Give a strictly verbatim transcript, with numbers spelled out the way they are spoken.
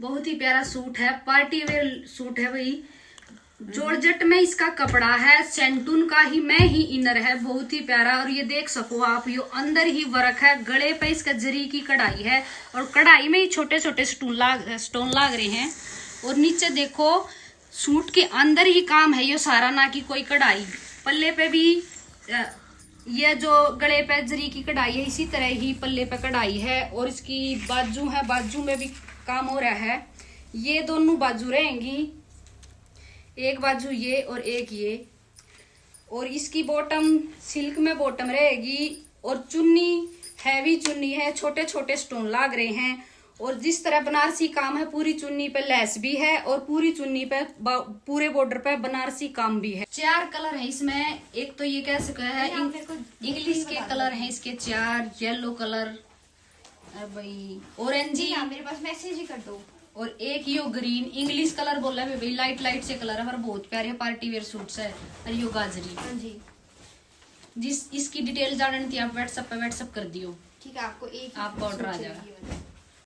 बहुत ही प्यारा सूट है, पार्टी वेयर सूट है भाई। जॉर्जेट में इसका कपड़ा है, सेंटून का ही में ही इनर है, बहुत ही प्यारा। और ये देख सको आप, यो अंदर ही वर्क है, गले पे इसका जरी की कढ़ाई है और कढ़ाई में ही छोटे छोटे स्टोन लाग स्टोन लाग रहे हैं। और नीचे देखो, सूट के अंदर ही काम है यो सारा, ना कि कोई कढ़ाई। पल्ले पे भी अ, ये जो गले पे जरी की कढ़ाई है, इसी तरह ही पल्ले पे कढ़ाई है। और इसकी बाजू है, बाजू में भी काम हो रहा है। ये दोनों बाजू रहेंगी, एक बाजू ये और एक ये। और इसकी बॉटम सिल्क में बॉटम रहेगी और चुन्नी हैवी चुन्नी है, छोटे छोटे स्टोन लाग रहे हैं। और जिस तरह बनारसी काम है, पूरी चुन्नी पे लेस भी है और पूरी चुन्नी पे बा- पूरे बॉर्डर पे बनारसी काम भी है। चार कलर है इसमें। एक तो ये कह सके है, इंग्लिश के कलर हैं इसके चार। येलो कलर, अरे भाई, ऑरेंजी, मेरे पास मैसेज ही कर दो। और एक यो ग्रीन इंग्लिश कलर बोला है भाई, लाइट लाइट से कलर है पर बहुत प्यारे पार्टी वेयर सूट है। और यो गाजरी। हाँ जी। जिस इसकी डिटेल जाननी थी, आप व्हाट्सएप पे व्हाट्सएप कर दियो। ठीक है, आपको एक आपका ऑर्डर आ जाएगा।